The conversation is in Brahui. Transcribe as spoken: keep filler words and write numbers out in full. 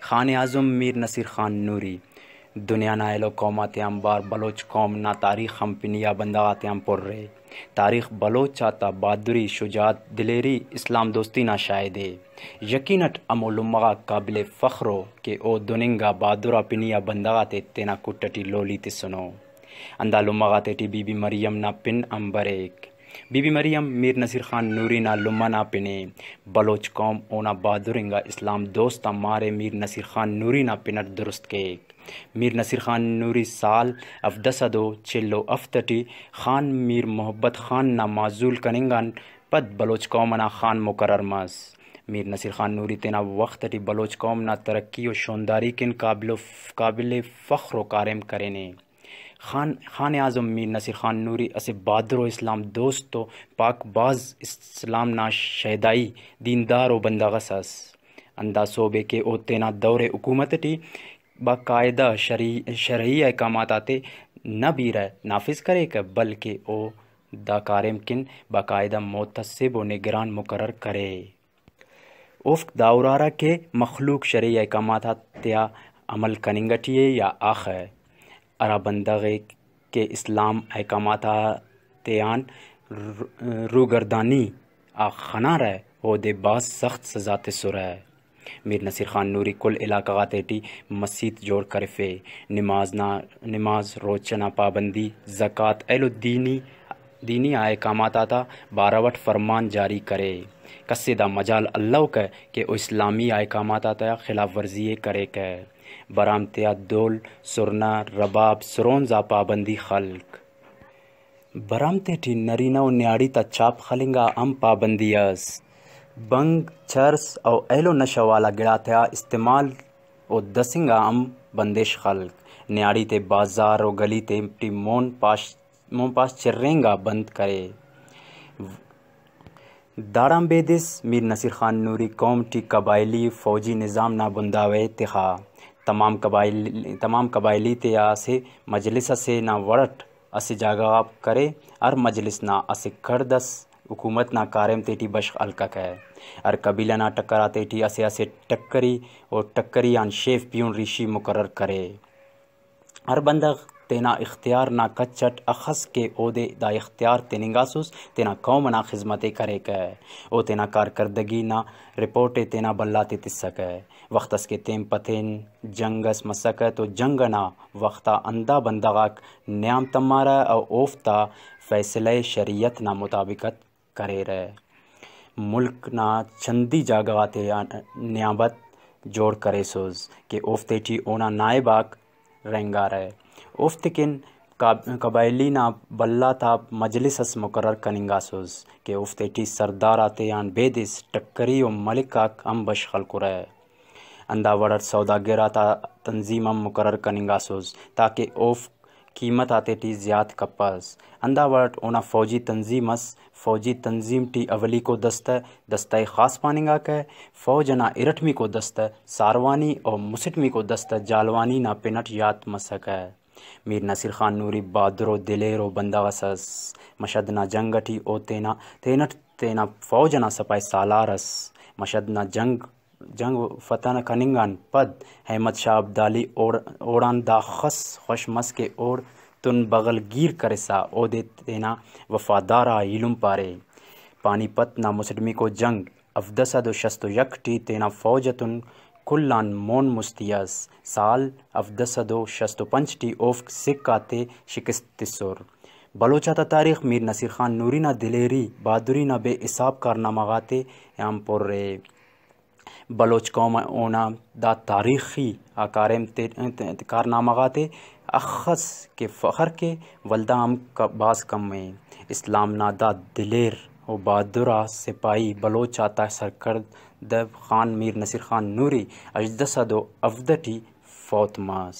خان اعظم میر نصیر خان نوری دنیا نا ایلو قوم آتیان بار، بلوچ قوم نا تاریخ ہم پنی آ بندغ آتیان پر ءِ۔ تاریخ بلوچ آتا بہادری، شجاعت، دلیری، اسلام دوستی نا شاہد ءِ۔ یقین اٹ ہمو لمہ غاک قابل فخر ءُ کہ او دن انگا بہادر آ پنی آ بندغ آتے تینا کٹ اٹی لولی تسنو۔ ہندا لمہ غاتیٹی بی بی مریم نا پن ہم بریک۔ بی بی مریم میر نصیر خان نوری نا لمہ نا پن ءِ۔ بلوچ قوم اونا بہادر انگا اسلام دوست آ مار ءِ۔ میر نصیر خان نوری نا پن اٹ درست کیک۔ میر نصیر خان نوری سال ہفدہ سد و چل و ہفت ٹی خان میر محبت خان نا معزول کننگ آن پد بلوچ قوم ئنا خان مقرر مس۔ میر نصیر خان نوری تینا وخت ٹی بلوچ قوم نا ترقی و شونداری کن قابل و، قابل فخر و کاریم کرینے۔ خان، خان اعظم میر نصیر خان نوری اسہ بہادر و اسلام دوست و پاک باز اسلام نا شیدائی دیندار و بندغ اس ئس۔ ہندا سوب ءِ کہ او تینا دور حکومت ٹی باقاعدہ شرعی، شرعی احکامات آتے نہ بیرہ نافذ کریکہ، بلکہ او دا کاریم کن باقاعدہ محتسب و نگران مقرر کرے۔ اوفک دا ارارہ کہ مخلوق شرعی احکامات آتیا عمل کننگ ٹی ءِ یا آخہ۔ ہرا بندغ ءِ کہ اسلام احکامات آتیان رو-، روگردانی آ خنارہ، اودے بھاز سخت سزا تسرہ۔ میر نصیر خان نوری کل علاقہ غاتیٹی مسیت جوڑ کرفے۔ نماز نا، نماز، روچہ نا پابندی، زکوٰۃ، ایلو دینی، دینی آ احکامات آتا بارو اٹ فرمان جاری کرے۔ کس ءِ دا مجال الوکہ کہ او اسلامی آ احکامات آتا خلاف ورزی ءِ کریکہ۔ برام تیا دھول، سرنہ، رباب، سرونز آ پابندی خلک۔ برام تیٹی نرینہ و نیاڑی تا چھاپ خلنگ آ ہم پابندی ئس۔ بھنگ، چرس و ایلو نشہ والا گڑاتیا استعمال و دسنگ آ ہم بندش خلک۔ نیاڑی تے بازار و گلی تیٹی مون پاش، مون پاش چرینگ آ بند کرے۔ داڑان بیدس میر نصیر خان نوری قوم ٹی قبائلی فوجی نظام نا بنداو ءِ تخا۔ تمام قبائل-، تمام قبائلی تے آ اسہ مجلس اسے نا وڑ اٹ اسہ جاگہ غا کرے۔ ہر مجلس نا اسہ کڑد اس حکومت نا کاریم تیٹی بشخ ہلککہ۔ ہر قبیلہ نا ٹکر آتیٹی اسہ اسہ ٹکری و ٹکری آن شیف پیہن ریشی مقرر کرے۔ ہر بندغ تینا اختیار نا کچ اٹ اخس کہ اودے دا اختیار تننگاسس، تینا قوم ئنا خذمت ءِ کریکہ۔ او تینا کارکردگی نا رپورٹ ءِ تینا بھلا تے تسکہ۔ وخت اس کہ تین پتین جنگ اس مسکہ تو جنگ ئنا وخت آ ہندا بندغ آک نیام تمارہ و اوفتا فیصلہ ءِ شریعت نا مطابقت کریرہ۔ ملک نا چندی جاگہ غاتے آ نیابت جوڑ کریسس کہ اوفتیٹی اونا نائب آک رہینگارہ۔ اوفتے کن قاب-، قبائلی نا بھلا تا مجلس اس مقرر کننگاسس کہ اوفتیٹی سردار آتے آن بیدس ٹکری و ملک آک ہم بشخ ہلکرہ۔ ہندا وڑ اٹ سوداگر آتا تنظیم ہم مقرر کننگاسس تاکہ اوفک قیمت آتیٹی زیات کپس۔ ہندا وڑ اٹ اونا فوجی تنظیم ئس۔ فوجی تنظیم ٹی اولیکو دستہ، دستہ خاص پاننگاکہ، فوج ئنا ارٹمیکو دستہ ساروانی و مسٹمیکو دستہ جالوانی نا پن اٹ یات مسکہ۔ میر نصیر خان نوری بہادر و دلیر و بندغ اس ئس۔ مشہد نا جنگ ٹی او تینا، تینٹ تینا فوج ئنا سپاہی سالار ئس۔ مشہد نا جنگ جنگ فتح کننگ آن پد احمد شاہ ابدالی اوڑ-، اوڑان داخس خوش مس کہ اوڑتون بغل گیر کرسا اودے تینا وفادار آ ایلم پارے۔ پانی پت نا مسٹمیکو جنگ ہفدہ سد و شست و یک ٹی تینا فوج اتون کل آن مون مستی ئس۔ سال ہفدہ سد و شست و پنچ ٹی اوفک سکھ آتے شکست تسر۔ بلوچ آتا تاریخ میر نصیر خان نوری نا دلیری، بہادری نا بے حساب کارنامہ غاتے آن پر ءِ۔ بلوچ قوم اونا دا تاریخی آ کاریم تے-، کارنامہ غاتے اخس کہ فخر کے، ولدا ہم ک-، بھاز کم ءِ۔ اسلام نا دا دلیر و بہادر آ سپاہی بلوچ آتا سرکڑد خان میر نصیر خان نوری ہژدہ سد و ہفدہ ٹی فوت مس۔